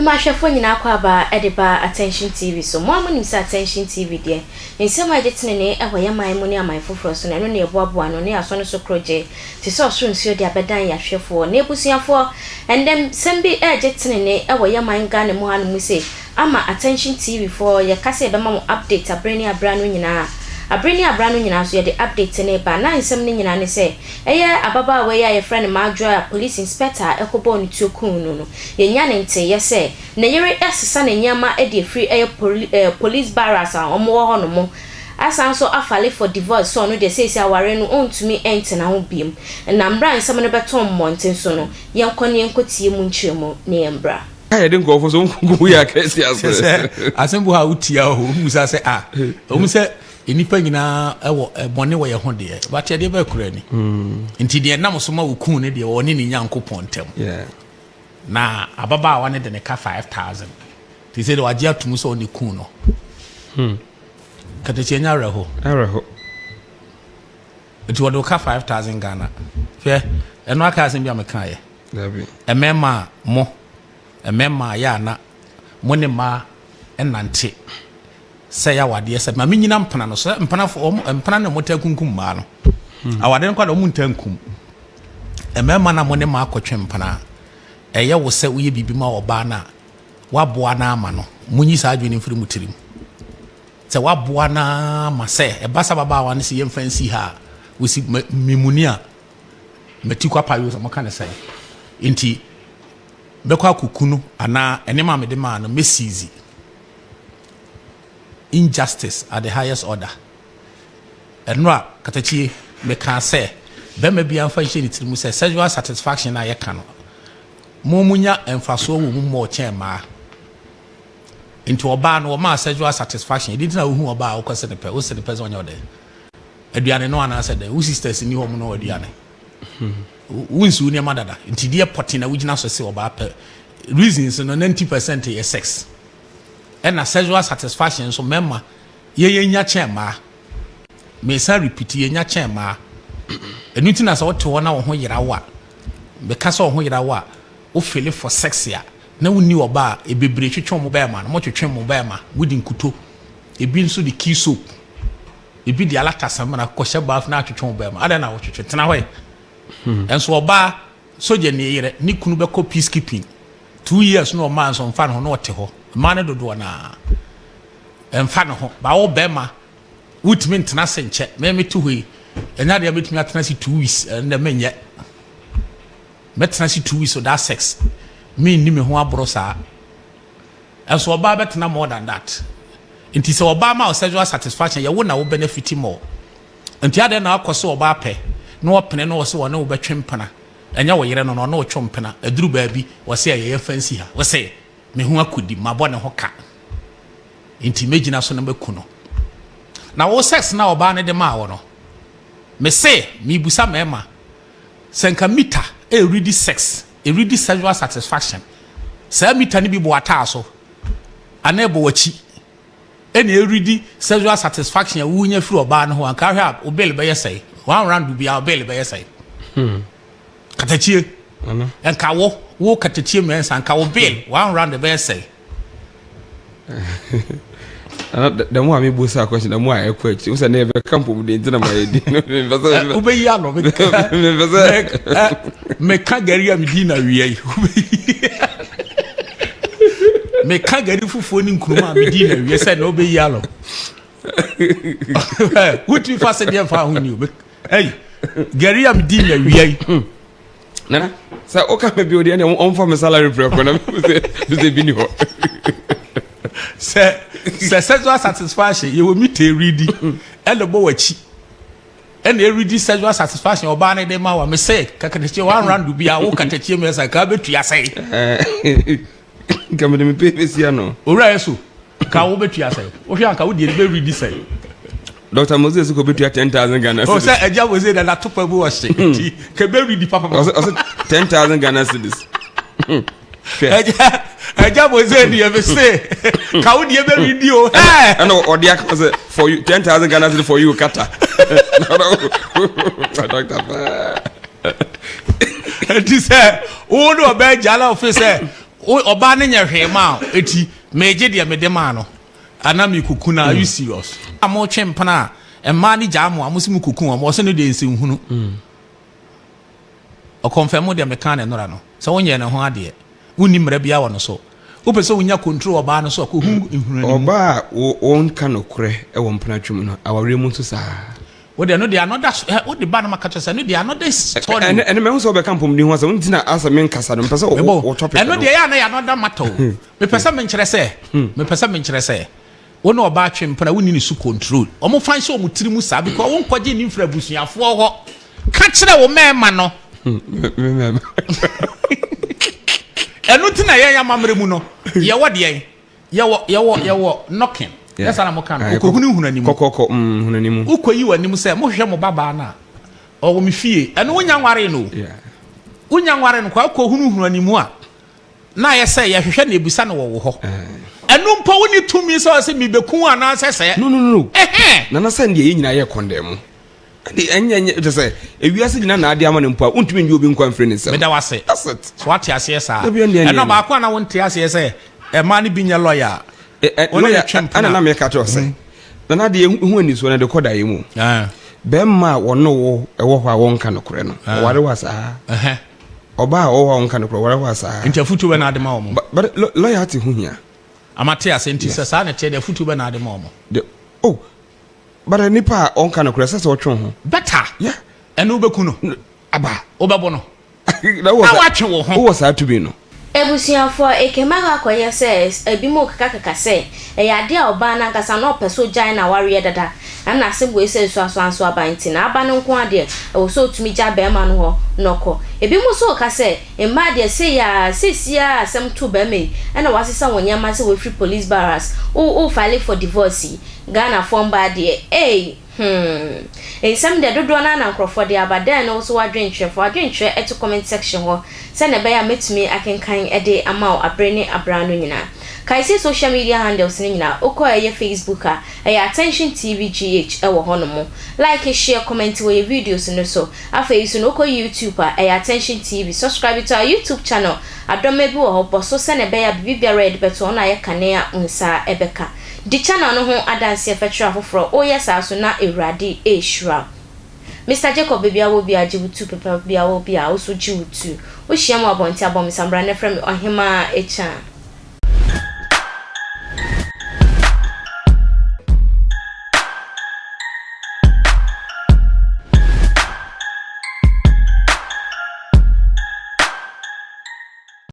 Mema ahwɛfoɔ nyinaa akwaaba de ba Attention TV so. Mo a monim sɛ Attention TV deɛ, nsɛm a ɛgye tenenee wɔ yɛn man mu ne aman foforɔ so no, ɛno na yɛboaboa ano na yɛasɔ no so korɔgye te sɛ ɔsoro nsuo de abɛdan yɛn ahwɛfoɔ ne abusuafoɔ. Ɛnnɛ, nsɛm bi regye tenenee wɔ yɛn man Ghana mu hanom sei ama Attention TV foɔ, yɛka sɛ yɛbɛma mo update abere ne abere ano nyinaa. Abere ne abere ano nyinaa nso yɛde update no reba. Na nsɛm no nyinaa ne sɛ, ɛyɛ ababaawa yi a yɛfrɛ no Maadwoa a police inspector a ɛkɔbɔɔ no tuo kuu no no, Yɛnya ne nteeɛ sɛ ne yere asesa ne nneɛma de afiri ɛyɛ poli eh, police barracks a wɔn wɔ hɔ nom asan nso afale for divorce sɛ ɔno deɛ seesei aware no ɔntumi ntena ho biom. Na mmerɛ a nsɛm no bɛtɔ mmɔnten so no, yɛnkɔ na yɛnkɔtie mu nkyerɛmu na yɛmbra. Ka yɛde nkurɔfo so nkuku yɛ akɛse ase. Sɛ asɛm bi hɔ a wotia hɔ wobusa sɛ a ɛwom sɛ nnipa nyinaa wɔ bɔne wɔ yɛn ho deɛ but ɛdeɛ bɛyɛ kora ni nti deɛ nam so ma wɔkuu no deɛ ɔne ne Nyankopɔn ntam. Na ababaawa no de ne ka 5,000. Te sɛ de wagye atum sɛ ɔne kun no. Katakyie nya awerɛho. Awerɛho. Nti wɔde ka 5,000 Ghana. Hwɛ, ɛno aka asɛm bi a mekaeɛ. Dabi. Mmarima a mo, mmarima a yɛ ana mo ne mmaa nante sɛ yɛ awadeɛ sɛ ma menyina mpena no sɛ mpenafo wɔn mpena na wɔtaa kunkum mmaa no. Awadeɛ no kora wɔn ntaa nkum. Mmarima na mo ne mmaa kɔtwe mpena a, ɛyɛ wo sɛ woyɛ biribi ma ɔbaa no a, woaboa no ama no. Monyi saa adwene no mfiri mo tirim. Sɛ woaboa no ama sɛ ɛba sɛ ababaawa no sɛ yɛmfa nsi ha a, wosi memuni a mati kɔ apayo sɛ moka ne sɛn. Nti bɛkɔ akɔku no anaa nneɛma a mede maa no mɛsiizi. Injustice at the highest order. Ɛnora, katakyie, mekaa sɛ, bɛrima biara mfa nhyɛ ne tirim sɛ sexual satisfaction a yɛka no, mo munya mfasoɔ wɔ mu more kyɛn mmaa. Nti ɔbaa no wɔmaa sexual satisfaction. Ɛdi nti na wohu ɔbaa a wokɔ se ne pɛ, wose ne pɛ sɛ ɔnyɛ ɔdɛn? Aduane no anaasɛ dɛn? Wo sisters ni hɔ mo no aduane. Wonsi wo nneɛma dada. Nti deɛ pɔte na wogyina so se ɔbaa pɛ. Reasons no 90% yɛ sex. Ɛna sexual satisfaction nso mmarima yɛ yɛnya kyɛn mmaa. Mesan repeat, yɛnya kyɛn mmaa. Ɛno nti na sɛ wote hɔ na wo ho yera wo a, meka sɛ wo ho yera wo a, wo feel for sex a, na wonni ɔbaa a, bebree twetwe wɔn bɛɛma no, motwetwe mo bɛɛma, mode nkuto, ebi nso de key soap, ebi de alata samina kɔhyɛ bath na atwetwe wo bɛɛma. Adɛn na wotwetwe? Tena hɔ ɛ. Nso ɔbaa, sogyani yerɛ, ne kunu bɛkɔ peacekeeping 2 years na ɔmaa nso mfa ne ho na ɔte hɔ. Mmaa no dodoɔ naa ɛmfa ne ho. Ba wo bɛrima wotumi ntena ase nkyɛ. Me mete hɔ yi, ɛnyɛ adeɛ a mɛtumi atena ase 2 weeks. Ɛnna menyɛ mɛtena ase 2 weeks without sex. Menni me ho aborɔ saa. Ɛnso ɔbaa bɛtena more than that. Nti sɛ ɔbaa ma wo sexual satisfaction, yɛwo na wo benefit more. Nti adeɛ na akɔ so ɔbaa pɛ na ɔpene na ɔsɛ ɔne wo bɛtwe mpena, ɛnyɛ wo yere no na ɔne wo twɛ mpena. Aduru baabi wɔsɛ ɛyɛ yɛfa nsi ha, wɔsɛ me ho akɔdi mabɔ ne ho ka nti mɛgyina so na mɛku no. Na wo sex na ɔbaa no de maa wo no, me se mebusa mmarima sɛ nka meter ɛredi sex, ɛredi sexual satisfaction, saa meter no bi bɔ ataa so anaa ɛbɔ w'akyi ɛna ɛredi sexual satisfaction a wonya firi ɔbaa no ho, anka ahwɛ a wo bill bɛyɛ sɛe? One round biara wo bill bɛyɛ sɛe? Katakyie, nka wo katakyie mmiɛnsa, nka wo bill one round bɛyɛ sɛe? Dɛm a mebu sa question dɛm a ɛkɔ akyi wo sɛ ne yɛbɛka mpom de nti na ma yɛdi no mempɛ sɛ Wobɛyi ano. Mempɛ sɛ Meka gari a medi na wia yi, meka gari fufuo ne nkuruma a medi na wia sɛ na wobɛyi ano. Wotumi fa sɛ deɛ mfa ho ni o. Ɛyi gari a medi na wia yi. Nana, sɛ woka me bio deɛ ne ɔmfa me salary prɛko na mesɛ bi ni hɔ. Sɛ sexual satisfaction yɛwɔ meter ɛredi ɛna bɔ w'akyi ɛna ɛredi sexual satisfaction ɔbaa no de ma wa, me sɛ kakatakye one round bi a wo katakyie mmiɛnsa ka bɛtua sɛn? Nka mede me pay bɛsia no. Owura yɛ so ka wo bɛtua sɛn? Wohwɛ anka wodeɛ no bɛredi sɛn? Dr Moses kɔ bɛtua 10,000 Ghana o cedis. Sɛ agya Moses na natopa mu ɔhye nti ka bɛredi papapa. Ɔsɛ 10,000 Ghana cedis. Hwɛ. Agya Moses deɛ, me se ka wo deɛ bɛredi o. Hɛ. Ɛna ɔde aka sɛ for you, 10,000 Ghana cedis for you kata. Doctor paa. Nti sɛ wo ne ɔbaa gya na ɔfe sɛ Wo ɔbaa no nyɛ hwee maa wo eti megye deɛ mede maa no anaa mekoku no are you serious? A motwe mpena a mmaa no gyaa mo a mose mokoku wɔn ɔse no deɛ nsɛnhunu. Ɔkɔnfɛmo deɛ mekaa no nnora no sɛ wonyɛɛ ne ho adeɛ wonni mmara biara wɔ no so wopɛ sɛ wonya control ɔbaa no so a kɔhu nhunanimu. Ɔbaa a wɔnka nokorɛ wɔ mpenatwe mu no awareɛ mu nso saa. Wo deɛ no deɛ another ɛ wo de ba no ma ka kyerɛ sɛ no deɛ another story. Ɛnɛ ɛnɛ mɛhu sɛ wobɛka mpɔmuden ho asɛm nti na asɛ menkasa no mpɛ sɛ wo wo topic no. Ɛno deɛ ɛyɛ a na yɛ another matter o. Mepɛ sɛ menkyerɛ sɛ mepɛ sɛ menkyerɛ sɛ wo ne ɔbaa twe mpena wonni ne so control. Wɔn fa nhyɛ wɔn tiri mu saa because wo nkɔgye nni mfiri abusuafoɔ hɔ. Ka kyerɛ wo mmarima no. Ɛno ti na yɛn amammerɛ mu no yɛwɔ deɛn. Yɛwɔ yɛwɔ yɛwɔ knocking. Yɛ saa na mo ka no. Okohunu hunu anim. Kɔkɔkɔ mm hunu anim. Wokɔyi w'anim sɛ mohwehwɛ mo babaa no a ɔwɔ me fie. Ɛno wonya nwaree no o. Wonya nwaree no koraa wokɔhunu hunu anim a na ayɛ sɛ yɛhwehwɛ na yɛbisa no wɔ wo hɔ. Ɛno mpo wonni tumi sɛ ɔsɛ mebɛku wo anaasɛ sɛ. No no no. Ɛhɛn. Nana sɛ ndeɛ yɛn nyinaa yɛ kɔndɛm. Ɛnde ɛnyɛ ɛnyɛ kyerɛ sɛ ewiase nyinaa na ade ama no mpo a wontumi nye obi nkwa mfiri ne nsam. Meda wo ase. That's it. So wate aseɛ saa? Dabi ɛnde ɛnde. Ɛna baako a na wonte aseɛ sɛ ɛmaa no bi nyɛ lɔya a. Ɛ ɛ lɔya ɛna na meka kyerɛ sɛ na na adeɛ ho anisoɔ na de kɔ daeɛ mu. Bɛrima a wɔne wo ɛwɔ hɔ a wɔnka nokorɛ no ɔware wa saa. Ɔbaa a ɔwɔ hɔ a wɔnka nokorɛ ɔware wa saa. Nti afutuo bɛ na ade ma wɔn? But loyalty ho hia. Amate ase nti sɛ saa na ɛteɛ deɛ afutuo bɛ na ade ma wɔn? Oh But nipa a ɔnka nokorɛ ɛsɛ sɛ ɔtwe wo ho. Better. Yeah. Ɛno wobɛku no. Aba. Wobɛbo no. Na wowɔ saa. Watwe wo ho. Wowɔ saa tumi no. Abusuafoɔ, Ekema akɔ akɔyɛ sɛ ebinom rekekakeka sɛ ɛyɛ adeɛ a ɔbaa no ankasa na ɔpɛ sɛ ɔgyae n'awareɛ dada na n'asɛm wei sɛ nsuansoanso aba nti n'aba no nko ara deɛ ɛwɔ sɛ ɔtumi gya barima no hɔ na ɔkɔ. Ebinom nso reka sɛ mmaa deɛ sei ara seesei ara asɛm too barima yi na wasesa wɔn nneɛma sɛ wafiri police barracks wo wo file for divorce yi Ghanafoɔ mbaa deɛ ei hmm nsɛm deɛ dodoɔ no ara na nkorɔfoɔ de aba dɛn ne wo so w'adwenkyerɛ fa w'adwenkyerɛ to comment section hɔ sɛdeɛ ɛbɛyɛ a mɛtumi akenkan de ama wo abere ne abere ano nyinaa kae sɛ social media handles no nyinaa wokɔ ɛyɛ Facebook a ɛyɛ Attention TV GH ɛwɔ hɔ nom like share comment wɔ yɛ videos no so afei nso no wokɔ YouTube a ɛyɛ Attention TV subscribe to our YouTube channel adɔma bi wɔ hɔ bɔ so sɛdeɛ ɛbɛyɛ a biribi biara a yɛde bɛto hɔ no ayɛ kane a wo nsa bɛka Di channel no ho adanseɛ fɛ kyerɛ afoforɔ woyɛ saa so na awurade rehyira wo. Mister Jacob baabi a wɔ biara gye wo tu papa baabi a wɔ biara wo so gye wo tu. Wo hyia me wɔ abɔnten a bɔ me samra na frɛ me Ɔhemaa Akyan.